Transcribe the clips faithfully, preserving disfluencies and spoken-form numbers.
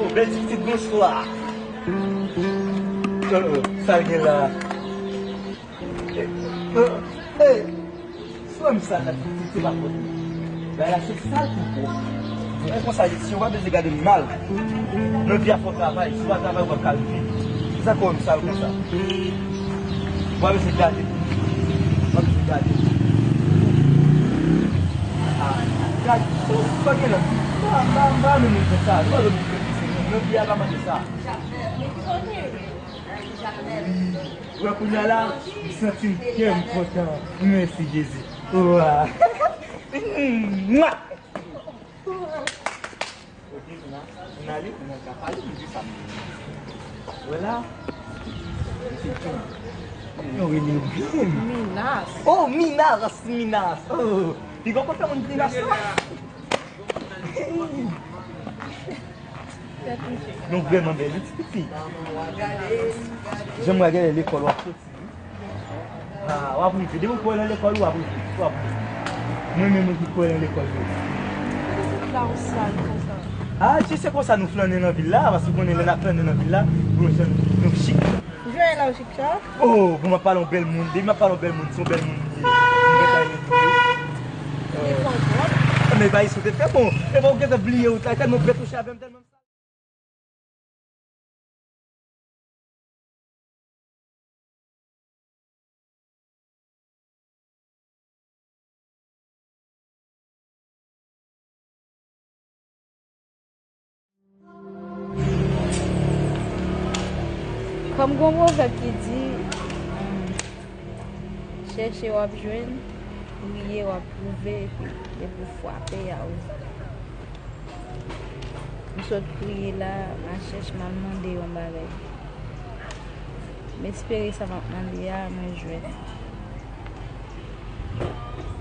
Oh, bèl ti pitit, bonswa. Oh, oh, sa l gen la? Eh, oh, eh, si w wè m sal la, se, se pa fòt mwen. Bagay la se sal tou pwòp. Mwen konsa, si w pa bezwen gade m mal, nan vi a fò w travay, si w pa travay, w p ap ka viv. Se sa k fè w wè m sal konsa. W pa bezwen gade m. W pa bezwen gade m. Ah, gad, ou pa gen lòt. M pa, m pa, m pa renmen moun konsa. Nou pa renmen moun konsa. Nan vi a pa mande sa. Wi. Ou wè kounye a la, m santi m kè m kontan. Mèsi Jezi. Wa. Mwa. Ok, kounye a, kounye a li, kounye a l ka pale, m di sa m vle. Wè la, misye John. Yo rele w byen. Minas. Oh, Minas, Minas. Oh, pi gwo kote moun Minas la. Nou vrèman bèl, wi, ti fi. Jan m wè gade lekòl w ap soti. Ah, w ap rive. Depi w kwè nan lekòl, w ap rive. W ap rive. Mwen menm, mwen ki kwè nan lekòl yo. Poukisa w la w sal konsa? Ah, ti, se konsa nou flannen nan vil la, paske w konnen lè n ap flannen nan vil la, nou, nou chik. Jwenn la w chik sa? Oh, bon, m ap pale yon bèl moun. Depi m ap pale yon bèl moun, se yon bèl moun li ye. M gentan ye li ye. Li fò twòp. Men pa isote fè bon. E bon, w gentan bliye wout la, tèlman w bèt touche avè m, tèlman m sal. Kòm gon pwovèb ki di, chèche w ap jwenn, priye w ap twouve, epi depi w frape a, w M sot priye la, m al chèche, m al mande yon bagay. M espere sa m ap mande a, mwen jwenn.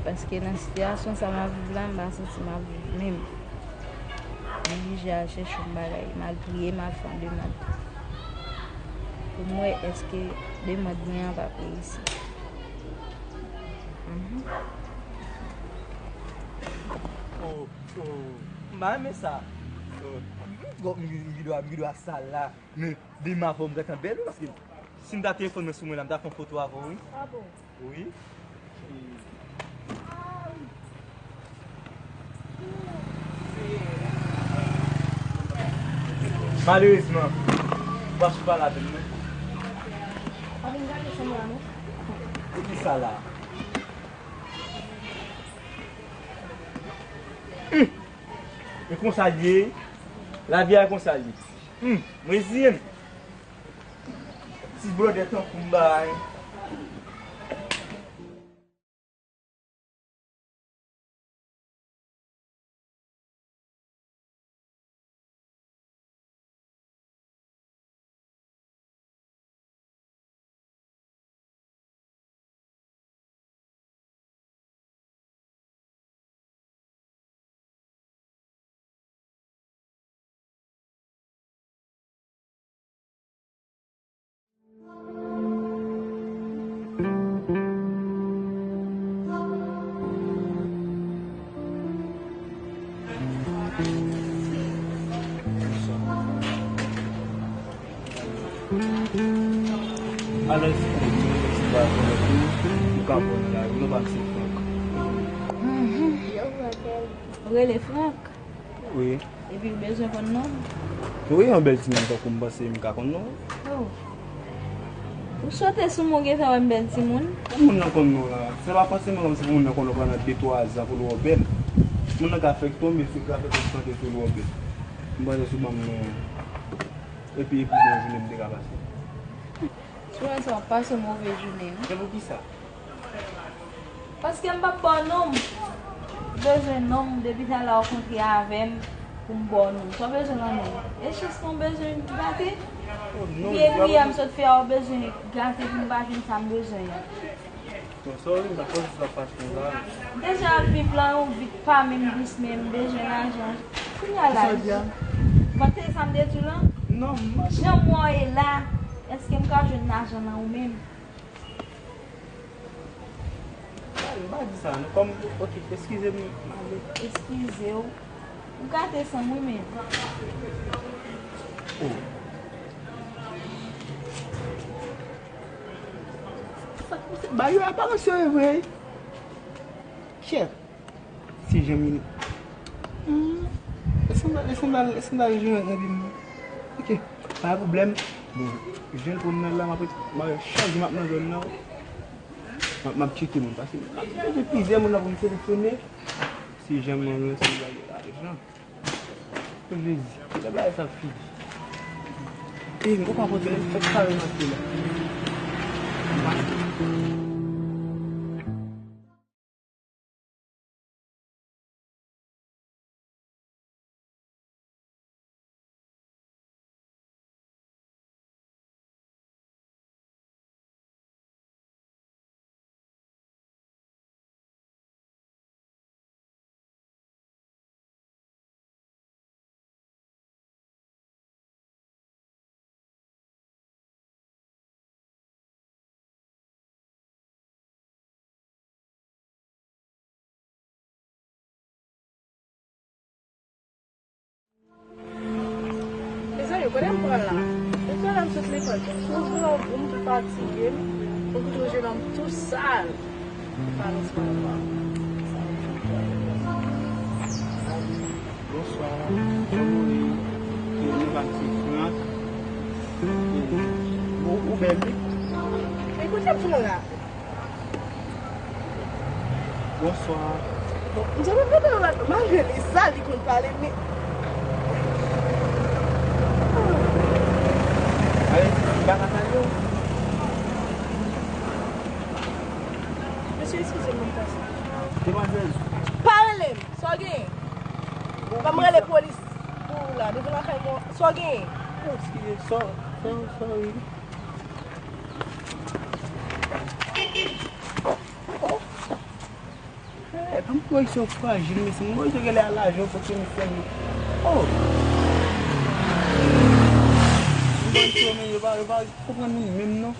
Paske nan sitiyasyon sa m ap viv la, m pa santi m ap viv menm. M oblije al chèche yon bagay, m al priye, m al fè yon demann. Pou m wè èske demann mwen an p ap reyisi. Mhm. Oh, oh. M pa renmen sa. Oh. M gen dwa, m gen dwa sal la. Men demen avè w m gentan bèl wi, paske si m ta telefòn mwen sou mwen la, m ta fè yon foto avè w wi. Ah bon? Wi. Malerezman, m pa sou pa ladan non. Pa vin gade chanm la non. E ki sa la? Hum! E konsa l ye. Lavi a konsa l ye. Hum, m reziye m. Ti blòdè tankou m bay. Alèz pou mwen, si pa konnen tou, ou ka pran nan lari, non pa m se Frank. Mhm. Ou rele Frank? Wi. Epi ou bezwen konn non m? Wi, yon bèl timoun tankou m panse m ka konn non w. Oh. Ou sote sou mwen, ou gentan wè m bèl timoun? Pou moun nan konn non w la, se pa fòseman kòmsi pou moun nan konn ou pandan de twa zan pou l wè w bèl. Moun nan ka fèk tonbe, fèk ka fèk tonbe sou l wè w bèl. M panse si w ban m non w. Epi, epi, bon jounen m te ka pase. Sou wè sa w ap pase yon move jounen, wi. Se poukisa? Paske m p ap ba w non m. Ou bezwen non m, depi talè w kontre avè m pou m ba w non m. Sa w bezwen nan non m? E chans mwen bezwen gate? Oh, non, epi, epi, yè m sot fè a, ou bezwen gate pou m pa jwenn sa m bezwen an. Bon, sorry, m pa panse sa ap pase konsa. M te jan ap viv lan yon vi k pa menm dous, men m bezwen lajan. Kounye a la, kisa w di a? Mwen te sa m te di w lan? Non, m pa... Jan m wè w ye la, èske m ka jwenn lajan nan ou menm? M pa di sa, non. Kòm, ok, eskize m, m ale. Eskize w. Ou gate san m wi, men. Oh. Sa k pase? Bagay yo, aparans yo e vre. Chèf. Si jan m ye. Hmm. Lese m al, lese m al, lese m al jwenn nan vi m. Ok. Pa gen pwoblèm. Bon, jwenn pou m nan la, m ap, m ap, chak jou m ap nan zòn nan. M ap, m ap tcheke moun. Paske m ap bezwen plizyè moun nan pou m telefone. Si jan m nan se bagay lajan. Jezi, lè bagay sa ap fini. E, ou pa konte, fèk sa remake la. Mezanmi, kote m pran la? Depi lè m sot lekòl, m tou gran gou, m tou fatige, m, m tou jwenn m tou sal. Balans mwen la. Bonswa, kòman w ye? E, nou pa se Frank. E, ou, ou bèl, wi. E kote m pran la? Bonswa. Bon, m te konn tande yon lòt, malgre li sal, li konn pale, men. Ale, m pa ka pale w. Mesye, eskize m, m pase. Demwazèl. Pa rele m, sa w genyen? Kòm rele polis pou ou la, devan lakay mwen, sa w genyen? Eskize, sa, sa, sa, wi. Oh. Eh, pa m kwè se frajil, mesye. M kwè se genlè a lajan w pote misye. Oh. M kwè se yo, men yo pa, yo pa konprann nou menm, non.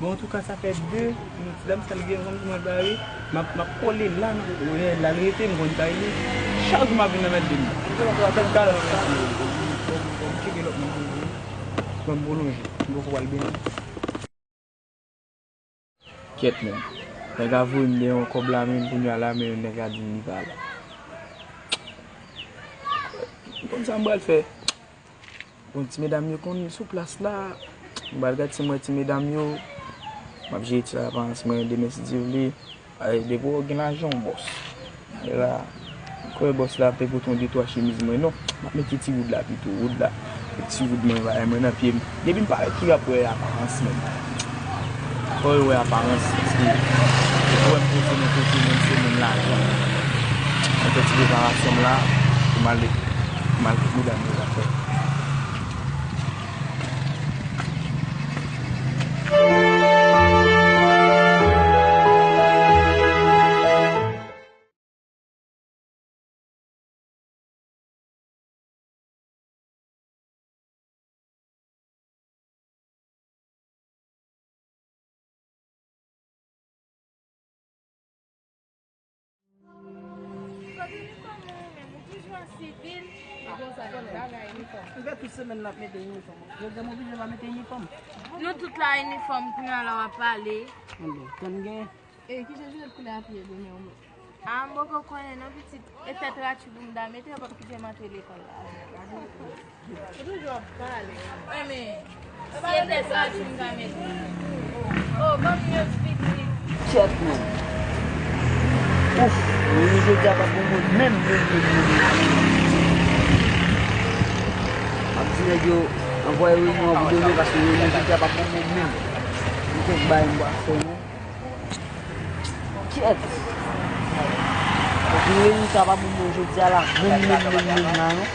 Bon, antouka, sa fè de minit. Dam sa l gen kòm si mwen bare. M ap, m ap kole la, non. Wi, la l rete, m konn kay li. Chak jou m ap vin nan mèt de m. M te konn fè tèt kale nan mèt de m. Bon, bon, m tcheke lòt moun pou m vini. Bon, m pwolonje. M poko pral benyen. Kèt, men. Nèg la voye m deyò yon kòb la, men kounye a la, men nèg la di m li pa la. M konn sa m pral fè. Bon, ti medam yo konn sou plas la. M pral gade si m wè ti medam yo. M ap jere ti aparans mwen demen si Dye vle. Ay, depi w gen lajan, w bòs. E la, m kwè bòs la te pote yon de twa chemiz mwen, non. M ap mete ti wood la pito, wood la. Ti wood mwen, bagay mwen nan pye m. Depi m parèt, tou y ap wè aparans mwen. Fò yo wè aparans, paske yo wè m poze nan kote, menm se menm lajan. Mwen fè ti preparasyon m la, pou m ale, pou m al kot medam yo, zafè. Sivil. Li konsa, li pa gen inifòm. M fè tout semèn l ap mete inifòm. Jodi a m oblije pa mete inifòm. Nou tout la inifòm, kounye a la w ap pale. Tann gen. E, kijan Juliette koulè a piye demen w met? A, m poko konnen non, pitit. E tèt ratchou pou m ta mete, yo p ap kite m antre lekòl la. Ou toujou ap pale. Wi, men, si e tèt ratchou m ta mete. Oh, ban m yon ti pitit. Kèt, men. Ouf, men jodi a pa bon moun menm, menm, menm, menm. M ap di nèg yo anvwaye reyinyon an pou demen, paske reyinyon jodi a pa bon moun menm. M fèk bay m bwa fè, non. Kèt! Pou reyinyon sa pa pou mwen jodi a la, menm, menm, menm, menm la, non.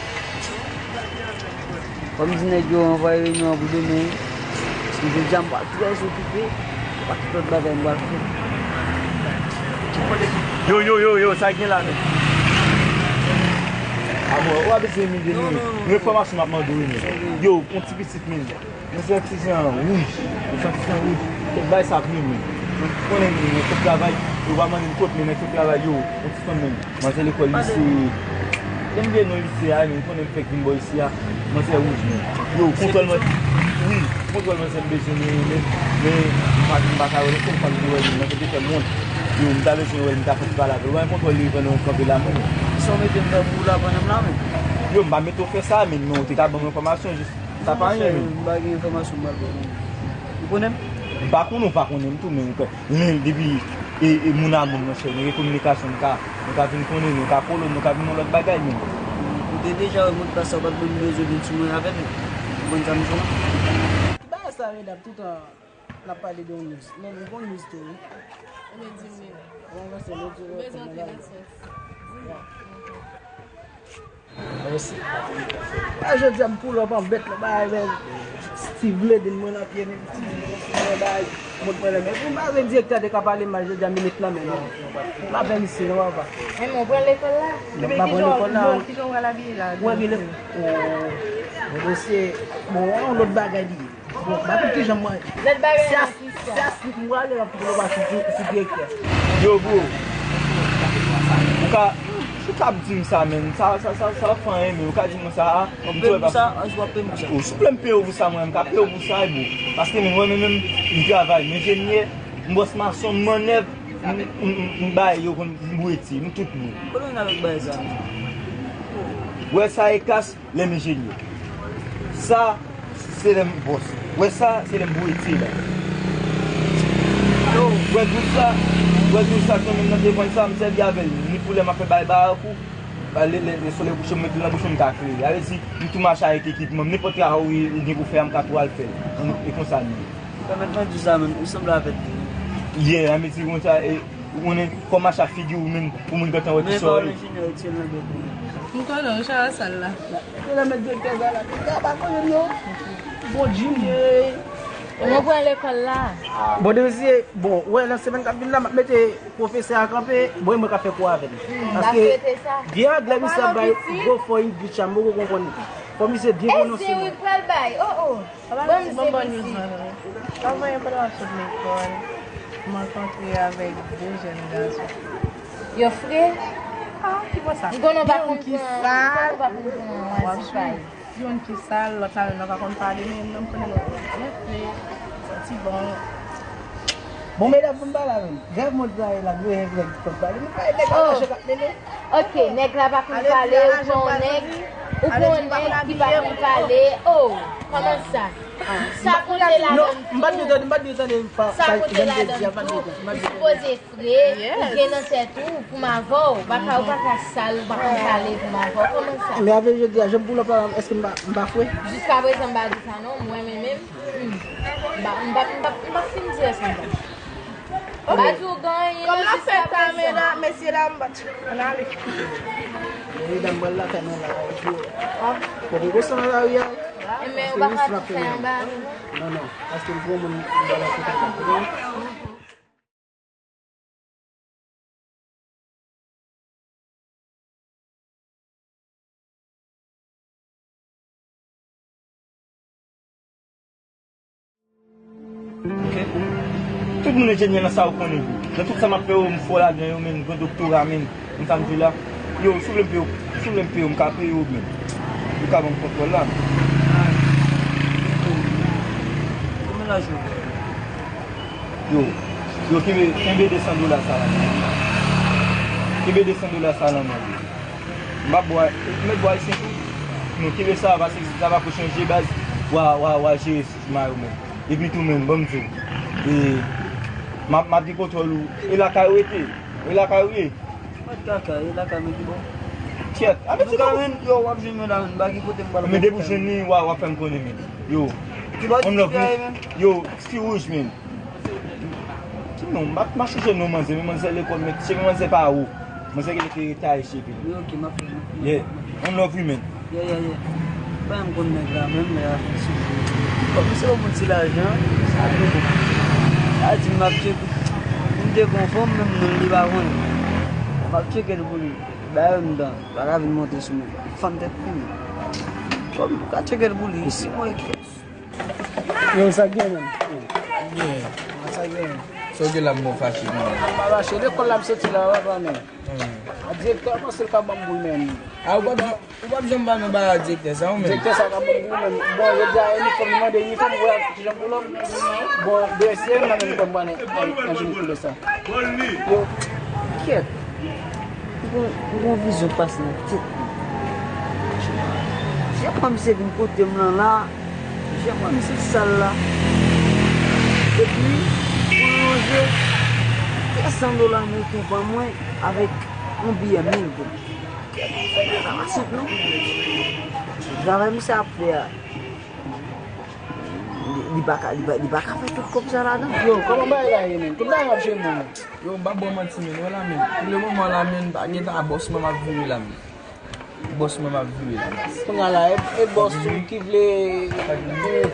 Kòm di nèg yo anvwaye reyinyon an pou demen, paske jodi a m pral trè okipe, pa tout lòt bagay m pral fè. Yo, yo, yo, yo, sa gen la, men. A bon, w ap eseye imilye nou, men. Yon enfòmasyon m ap mande w, men. Yo, yon ti pitit, men. Mwen santi jan wouj. Mwen santi jan wouj. Tout bagay sa ap rive. Mwen konnen mwen fòk travay. Yo pa mande m kot, men nèg fòk travay yo. Yon ti fanm menm. Manzè lekòl lise. Lè m vye non lise a, men konnen m fèk vin bò isi a. Manzè wouj, men. Yo, kontwòl mwen. Wi, kontwòl mwen se m bezwen, men, men, men, m pa, m pa ka wè l, m pa vin wè l, mwen te fè m wont. Yo, m ta bezwen wè l, m ta fè ti pale avè l. Wè kontwòl li pandan w kanpe la, mwen. Sa w mete m nan pou la pandan m la, men. Yo, m pa mete w fè sa, men, men w te ka ban m enfòmasyon, jis. Sa pa anyen, men. M pa gen enfòmasyon m pral ba w, non. Ou konnen m? M pa konnen w pa konnen m tou, men len depi e, e moun a moun, monchè, nou gen kominikasyon, nou ka, nou ka vin konnen, nou ka polo, nou ka vin yon lòt bagay, men. Ou te deja wè modpas sa, ou pa t menm bezwen vin sou mwen avè l. Ou konn sa m di w? Ki bagay sa, medam, toutan n ap pale de yon news? Men, m gon news tou, wi. Ou bezwen di m li. Ou bezwen antre nan sans. A, jodi a m pull up an bèt nan bagay, men Steve Leden mwen nan pye, men Steve Leden mwen bagay, mont mwen nan men. Pou m pa wè direktè te ka pale mal, jodi a m met nan men nou. M pa fè misye non, papa. Men mwen pran lekòl la. Depi kijan, kijan, kijan w pral abiye la? Mwen abiye. Oh, bon, se, bon, yon lòt bagay li ye. Bon, m pa konn kijan mwen. Lòt bagay la, se a, se a slip m prale, m ap kite l pa sou, sou direktè. Yo, bro. Ou ka, ou ka ap di m sa, menn. Sa, sa, sa, sa fè anyen, men ou ka di m sa, a. M peye w pou sa, anj w ap peye m pou sa. Ou souple m peye w pou sa, mwen, m ka peye w pou sa, bro. Paske mwen menm, menm, m travay, m enjenyè, m bòs mason, m mannèv, m, m, m, m bay yo konn m bweti, m tout moun. Kote w vin avèk bagay sa? Wè sa e kas, lè m enjenyè. Sa, se lè m bòs. Wè sa, se lè m bweti la. Yo, wè dous sa, wè dous sa, kòm m nan defann sa, m sèvi avè l. Ni pou lè m ap fè bay barakou, ba, lè, lè, lè solèy kouche, m met dlo nan bouch mwen, m ka klere. Sa vle di, m tou mache avèk ekipman m. Nenpòt travay ou gen pou fè a, m ka tou al fè l. E konsa m ye. Pèmèt mwen di sa menm, ou sanble avèk li. Yeah, an mezi konsa, e, ou konnen, kòm mache ak figi ou menm, pou moun gentan wè ki sa w ye. Men pa w enjenyè, retire l nan bèk ou menm. M konnen w, chan sal la. Yo la met direktè sa la. Yo pa konnen m non. Bon Jim. Mwen pran lekòl la. Bon, depi si, bon, wè, nan semèn k ap vin la, m ap mete pwofesè a kanpe, bon, e mwen k ap fè kou avè l. Paske byen anglè misye ap bay gwo fò English a, m poko konprann. Fò misye byen pwononse non. Wi, pral bay. Oh, oh. Papa, m di bonbon news mwen, wi. Avan yè, pandan m ap sot lekòl, m rankontre avèk de jèn gason. Yo fre? Ah, ki bò sa? M konnen w pa konn pran, m konnen w pa konn pran wazifay. Youn ki sal, lòt la menm nan pa konn pale, men youn nan m konnen lòt la. Yo fre, santi bon. Bon, medam, pou m pale avè l. Gad mòd sa ye la, m bezwen nèg ki konn pale. M pa nèg a mache k ap mennen. Ok, nèg la pa konn pale, ou pran yon nèg, ou pran yon nèg ki pa konn pale. Oh, kòman sa? Sa konte ladan l tou. Non, m pa t vle tande, m pa t vle tande pa, sa konte ladan l tou. Ou sipoze fre, ou gen nan tèt ou, pou m avè w, ou pa ka, ou pa ka sal, ou pa konn pale pou m avè w. Kòman sa? Men avè jodi a, jan m pull up la, èske m pa, m pa fre? Jiskaprezan m pa di sa non, mwen menm, menm, hmm, m pa, m pa, m pa, m pa fin di èske m pa. Ok. M pa di w gen anyen non jiskaprezan. Kòm l ap fè ta, medam, mesye dam, m pa t, ann ale. Medam, m pral lakay mwen la, epi, ah, fòk m konsa nan lari a. Enben, ou pa ka di sa anba a tou non? Non, non, paske m pran moun m pral achte kaka pou mwen. Ok. Tout moun enjenyè nan sa ou konnen. Nan tout sa m ap fè yo, m fò ladan yo, men m gen doktora, men m sa m di la. Yo, souple m peye w, souple m peye w, m ka peye w byen. Ou ka ban m kontwòl la? Konbyen lajan? Yo, yo, kenbe, kenbe de san dola sa la. Kenbe de san dola sa la, man. M ap bwè, mèt bwè ayisyen tou. Non, kenbe sa, paske sa va pou chanje baz. Wa, wa, wa jere mayo, men. Epi tou, men, ban m di w. E, m ap, m ap gen kontwòl ou. E lakay ou rete? E lakay ou ye? Mwen kaka, e lakay mwen ki bò. Kyèt, a men ti men, yo, w ap jwenn mwen la, men, ba ki kote m pral. Men depi w jwenn li, w a, w ap fè m konnen, men. Yo, ki bò on love, men. Yo, ti wouj, men. Ki non, m ap, m ap chèche non manzè, men manzè lekòl, men cheve manzè pa wo. Manzè ki te taye cheve. Wi, ok, m ap fè, m ap fè. Yeah, on love, wi, men. Yeah, yeah, yeah. Pa m konn nèg la menm, men a fè sou. Bon, misye ban m yon ti lajan, sa vle bon. Sa di m ap tcheke. M te gon fanm menm non li pa konn. M ap tcheke l pou li. Ba yo m tan. Pa ka vin monte sou mwen. Fann tèt pou li. Kòm ou ka tcheke l pou li, se mwen ki. Yo, sa gen menm? Gen. Sa gen. Sa w gen la m bon fache menm. Pa fache, lekòl la m soti la, w ap ane. Hmm. A direktè a panse l ka ban m boul menm. A ou pa Ou p ap janm ba nou ba direktè sa, ou menm? Direktè sa ka bon pou ou menm. Bon, jodi a, inifòm, li mande inifòm, ou wè kijan pou lòm. Bon, dwesye, m nan inifòm, mwen, an, an jeni koulè sa. Yo, kyèt. M gon, m gon vizyon k pase nan tèt mwen. Jan pran misye vin kote m lan la, jan pran misye sal la. Epi, pou lonje, trè san dola ameriken ban mwen avèk yon biyè mil goud. Sa pa senp non. Travay misye ap fè a, li, li pa ka, li pa, li pa ka fè tout kòb sa ladan. Yo, kòman bagay la ye, menm? Tout bagay ap jere moun. Yo, m pa ba w manti, menm. Wè la, menm. Pou le moman la, menm, pa gen tan, bòs mwen m ap vire la, menm. Bòs mwen m ap vire la, menm. Kounye a la, e, e bòs ou ki vle ou,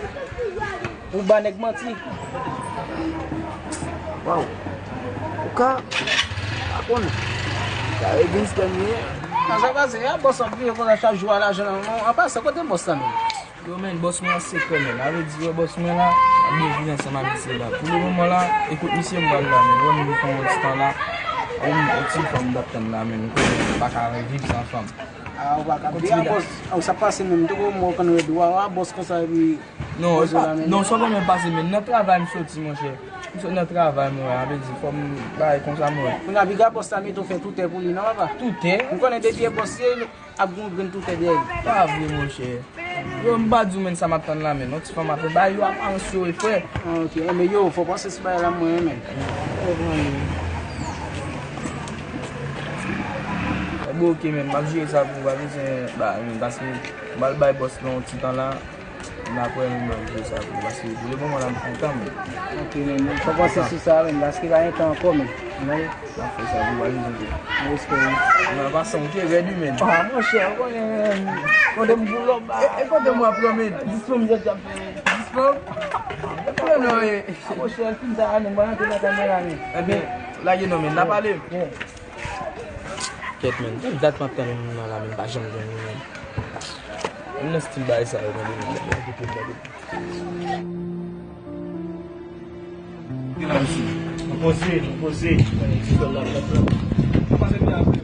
ou ba nèg manti. Waw. Ou ka, pa konnen. Sa e gangsta m ye. Nan sa pase, a bòs ap vire konsa chak jou a lajan nan men w. An pasan, kote bòs la menm? Yo, menm, bòs mwen an sekrè, menm. A vle di, wè, bòs mwen la, ap byen viv ansanm ak misye la. Pou le moman la, e kot misye m pral la, menm. Wè, m vin fè yon ti tan la. Yon, yon ti fanm m t ap tann la, menm. M pa ka viv san fanm. A, ou pa ka viv a bòs. Ou sa pase menm, m te konn wè w konn rèd wa, wa, bòs konsa, epi Non, e pa, non, sa w konn pase, men nan travay m soti, monchè. M sot nan travay, mwen, a vle di, fò m bay konsa, mwen. Kounye a, piga bòs la mete w fè toutè pou li, non, papa? Toutè? M konnen depi e bòs ye, ap gen yon grenn toutè dèyè li. Pa vre, monchè. Yo, m pa di w, menm, sa m ap tann la, menm. Yon ti fanm ap bay yo aparans yo, e frè. Ah, ok. Enben, yo, fò w panse sou bagay la, mwen, menm. Enben, ok, menm. M ap jere sa pou w, pa bezwen ba, menm, paske m pral bay bòs la yon ti tan la. M ap wè menm nan videyo sa tou, paske pou le moman la m kontan, men. Ok, men, men, fò panse sou sa, men, paske pa gen tan ankò, men. Wi. M ap fè sa pou w, pa gen tan. Respè, wi. Nan pasan, ou te rèd, wi, men. Ah, monchè, ou konnen, men. Kote m pou lòb, e, e kote m w ap pran, men? Dispo m jodi ap fè. Dispo? Non, non, e. Ah, monchè, fin sa ane, m pral antre nan kamera, men. Ebyen, lage non, men, n a pale. Kèt, men. Tout dat m ap tann moun nan la, men, m pa janm jwenn li, men. M nan stil bagay sa yo, tande, men. Nou poze, nou poze. Ti dòl la, la, la.